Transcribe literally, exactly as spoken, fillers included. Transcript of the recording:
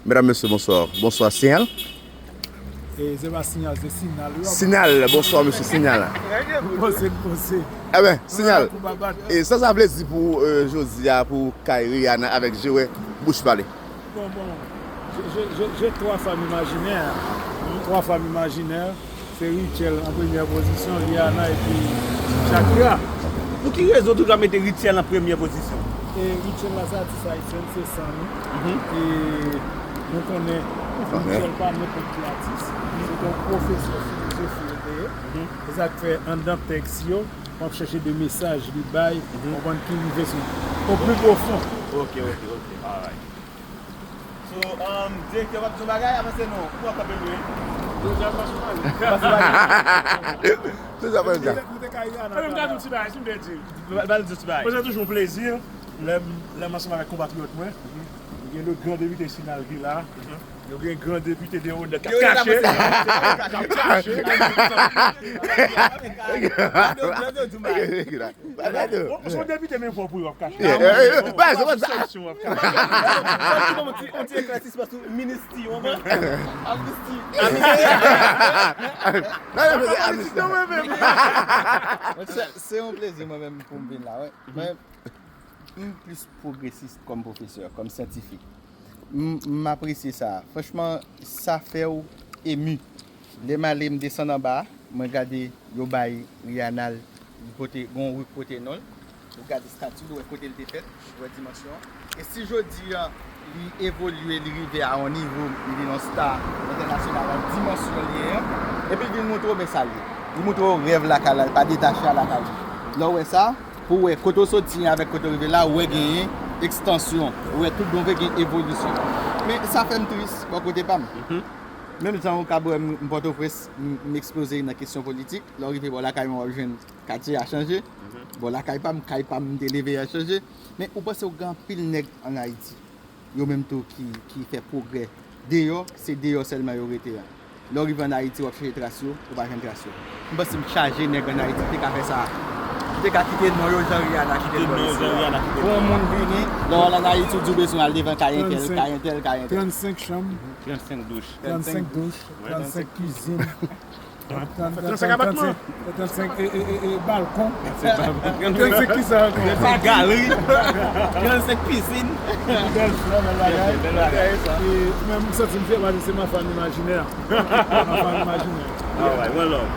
Medam, mesye, bonswa. Bonswa, Sinyal. E se pa Sinyal, se Sinal, wi. Sinal, bonswa, mesye Sinyal. Pose, pose. Eben, Sinyal. E sa, sa vle di pou, euh, jodi a, pou kay Rihanna avèk Jewè, bouch pale. Bon, bon. J'ai, j'ai, j'ai, j'ai trois femmes imaginaires. Trois femmes imaginaires. Se Rutshelle an premyè pozisyon, Rihanna epi Shakira. Pou ki rezon w toujou ap mete Rutshelle an premyè pozisyon? E Rutshelle la, se atis ayisyèn, se san nou. Mhm. E nou konnen Rutshelle pa nenpòt ki atis. Se te yon pwofesè filozofi yo te ye. Mhm. Se sa k fè anndan tèks yo, w ap chèche de mesaj li bay, mhm, konprann ki rive sou, au plus profond. Ok, ok, ok. Alright. So, um, direktè, w ap di yon bagay, avanse non. Ou pran kanpe lwen. Deja, pa sou bagay. Pa sou bagay. Deja, pa sou bagay. Mwen te ka Rihanna. Mwen ka di yon ti bagay, si m te di. Ba, ba l di yon ti bagay. Mwen, se toujou yon plezi lè m, lè m ansanm avèk konpatriyòt mwen. Gen le gran depite Sinal ki la. Yo gen gran depite de Wonda k ap kache. K ap kache. Bon, se yon depite men pwòp wi w ap kache. Yeah, yeah, yeah. Ba, se pa sa. Solisyon w ap kache. Yon ti, yon ti eklasisman sou ministi, w konprann? Amnisti. Amnisti. Non, non, se amnisti. Se, se yon plezi mwen menm pou m vin la, wi. Mwen, m plis pwogresis kòm pwofesè, kòm syantifik. M, m apresye sa. Franchman, sa fè w emi. Lè m ale, m desann anba, mwen gade yo bay Rihanna, li pote, gon rug pote non l. Ou gade stati l, ou wè kote l te fèt, ou wè dimansyon an. E si jodi a, li evolye, li rive a yon nivo, li vin yon sta entènasyonal, an dimansyon li ye an, epi l vin montre w men sa l ye. Li montre w rèv lakay la, li pa detache a lakay li. Lè w wè sa, pou w wè kote w soti an avèk kote w rive la, ou wè genyen ekstansyon, ou wè tout bon vre gen evolisyon. Men sa fè m tris, bò kote pa m. Mhm. Menm jan ou ka wè m, m Pòtoprens, m, m eksploze nan kesyon politik. Lè w rive bò lakay mwen, w ap jwenn katye a chanje. Mhm. Bò lakay pa m, kay pa m, m te leve a chanje. Men ou panse w gen anpil nèg ann Ayiti, yo menm tou ki, ki fè pwogrè. Deyò, se deyò sèlman yo rete a. Lè w rive ann Ayiti, w ap chèche tras yo, ou pa jwenn tras yo. M panse m chaje nèg ann Ayiti ki te ka fè sa. Ki te ka kite non yo jan Rihanna kite non yo. Pou yon moun vini, lè w al ann Ayiti, w di w bezwen al devan kay entèl, kay entèl, kay entèl. Trannsenk chanm. Trannsenk douch. Trannsenk douch, trannsenk kizin. Trannsenk apatman. Trannsenk, e, e, e, e, balkon. Trannsenk kisa ankò? Trannsenk galri. Trannsenk pizin. Bèl flè, bèl bagay. Bèl bagay. E, mwen, m santi m fyè paske se ma femme imaginaire. Ma femme imaginaire. Alright, one love.